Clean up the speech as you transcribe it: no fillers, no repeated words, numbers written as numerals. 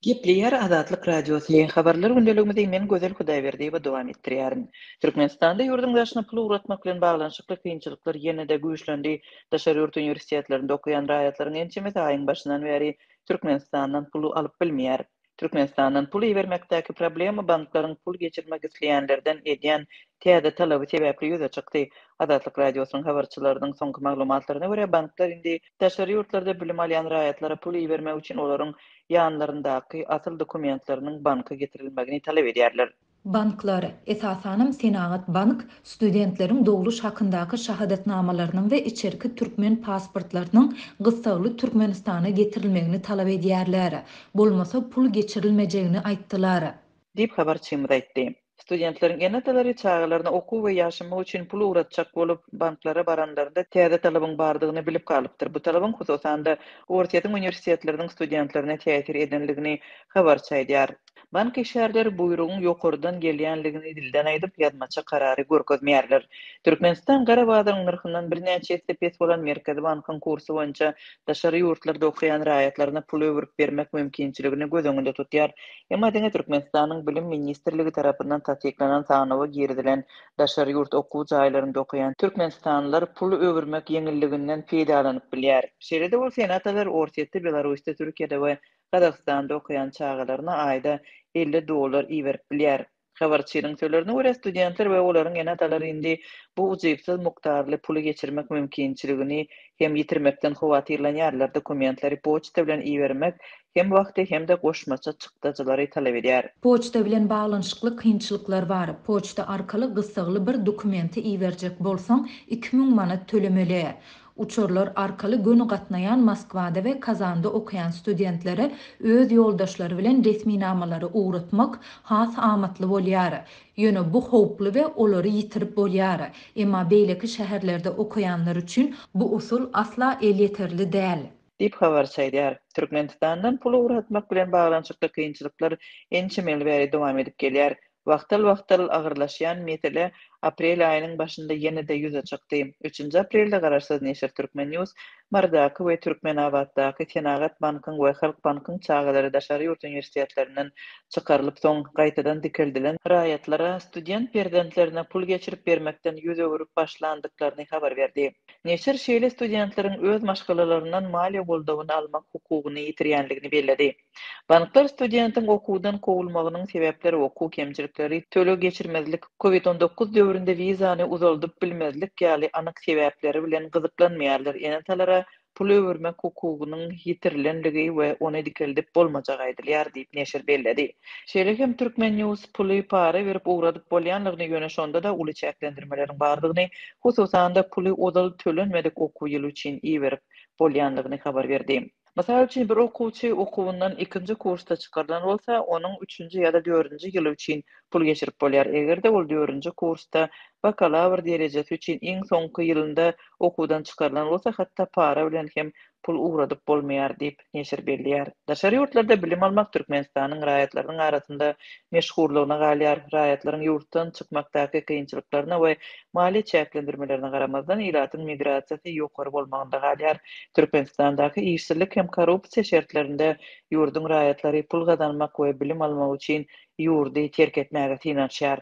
Gepleýär Azatlyk Radiosy, Habarlar gündeligimizi men Gözel Hudaýberdiýewa dowam etdirýärin. Türkmenistanda ýurduň daşyna pul ugratmak bilen baglanyşykly kynçylyklar ýene-de güýçlendi. Daşary ýurt uniwersitetlerinde okaýan raýatlaryň ençemesi aýyň başyndan bäri Türkmenistandan pul alyp bilmeýär. Türkmenistandan pul ibermekdäki problema banklaryň pul geçirmek isleýänlerden edýän täze talaby sebäpli ýüze çykdy. Azatlyk Radiosynyň habarçylarynyň soňky maglumatlaryna görä, banklar indi daşary ýurtlarda bilim alýan raýatlara pul ibermek üçin olaryň ýanlaryndaky asyl dokumentleriniň banka getirilmegini talap edýärler. Banklar, esasanam Senagat bank, studentleriň dogluş hakyndaky şahadatnamalarynyň we içerki türkmen pasportlarynyň gyssagly Türkmenistana getirilmegini talap edýärler. Bolmasa pul geçirilmejegini aýtdylar. Diýip, habarçymyz aýtdy. Studentleriň ene-atalary çagalaryna okuw we ýaşamak üçin pul ugratjak bolup, banklara baranlarynda täze talabyň bardygyny bilip galypdyr. Bu talabyň, hususan-da, Orsýetiň uniwersitetleriniň studentlerine täsir edenligini habarçy aýdýar. Bank işgärleri buýrugyň ýokardan gelýänligini dilden aýdyp, ýazmaça karary görkezmeýärler. Türkmenistan gara bazaryň nyrhyndan birnäçe esse pes bolan Merkezi bankyň kursy boýunça daşary ýurtlarda okaýan raýatlaryna pul öwürip bermek mümkinçiligini göz öňünde tutýar. Emma diňe Türkmenistanyň Bilim ministrligi tarapyndan tassyklanan sanawa girizilen daşary ýurt okuw jaýlarynda okaýan türkmenistanlylar pul öwürmek ýeňilliginden peýdalanyp bilýär. Şeýle-de bolsa, ene-atalar Orsýetde, Belarusda, Türkiýede we Gazagystanda okaýan çagalaryna aýda 50 dollar iberip bilýär. Habarçynyň sözlerine görä, studentler we olaryň ene-atalary indi bu ujypsyz mukdarly puly geçirmek mümkinçiligini hem ýitirmekden howatyrlanýarlar, dokumentleri poçta bilen ibermek hem wagty hem-de goşmaça çykdajylary talap edýär. Poçta bilen baglanyşykly kynçylyklar bar. Poçta arkaly gyssagly bir dokumenti iberjek bolsaň, 2000 manat tölemeli. Uçarlar arkaly göni gatnaýan Moskwada we Kazanda okaýan studentlere öz ýoldaşlary bilen resminamalary ugratmak has amatly bolýar. Ýöne bu howply we olary ýitirip bolýar. Emma beýleki şäherlerde okaýanlar üçin bu usul asla elýeterli däl. Diýip, habarçy aýdýar. Türkmenistandan pul ugratmak bilen baglanyşykly kynçylyklar ençeme ýyl bäri dowam edip gelýär. Wagtal-wagtal agyrlaşýan mesele aprel aýynyň başynda ýene-de ýüze çykdy. Üçünji aprelde garaşsyz neşir Turkmen. News Marydaky we Türkmenabatdaky Senagat bankyň we Halk bankyň çagalary daşary ýurt uniwersitetlerinden çykarylyp soň gaýtadan dikeldilen raýatlara student perzentlerine pul geçirip bermekden ýüz öwrüp başlandyklaryny habar berdi. Neşir şeýle studentleriň öz maşgalalaryndan maliýe goldawyny almak hukugyny ýitirýändigini belledi. Banklar studentiň okuwdan kowulmagynyň sebäpleri okuw kemçilikleri, töleg geçirmezlik, Covid 19 döwründe wizany uzaldyp bilmezlik ýaly anyk sebäpleri bilen gyzyklanmaýarlar, ene-atalara pul öwürmek hukugynyň ýitirilenligi we ony dikeldip bolmajagy aýdylýar diýip, neşir belledi. Şeýle hem Turkmen. News puly para berip ugradyp bolýanlygyny, ýöne şonda-da uly çäklendirmeleriň bardygyny, hususan-da puly ozal tölenmedik okuw ýyly üçin iberip bolýanlygyny habar berdi. Mysal üçin, bir okuwçy okuwyndan ikinji kursda çykarylan bolsa, onuň üçünji ýa-da dördünji ýyly üçin pul geçirip bolýar. Eger-de ol dördünji kursda bakalawr derejesi üçin iň soňky ýylynda okuwdan çykarylan bolsa, hatda para bilen hem pul ugradyp bolmaýar diýip, neşir belleýär. Daşary ýurtlarda bilim almak Türkmenistanyň raýatlarynyň arasynda meşhurlygyna galýar. Raýatlaryň ýurtdan çykmakdaky kynçylyklaryna we maliýe çäklendirmelerine garamazdan, ilatyň migrasiýasy ýokary bolmagynda galýar. Türkmenistandaky işsizlik hem korrupsiýa şertlerinde ýurduň raýatlary pul gazanmak we bilim almak üçin ýurdy terk etmäge synanyşýar.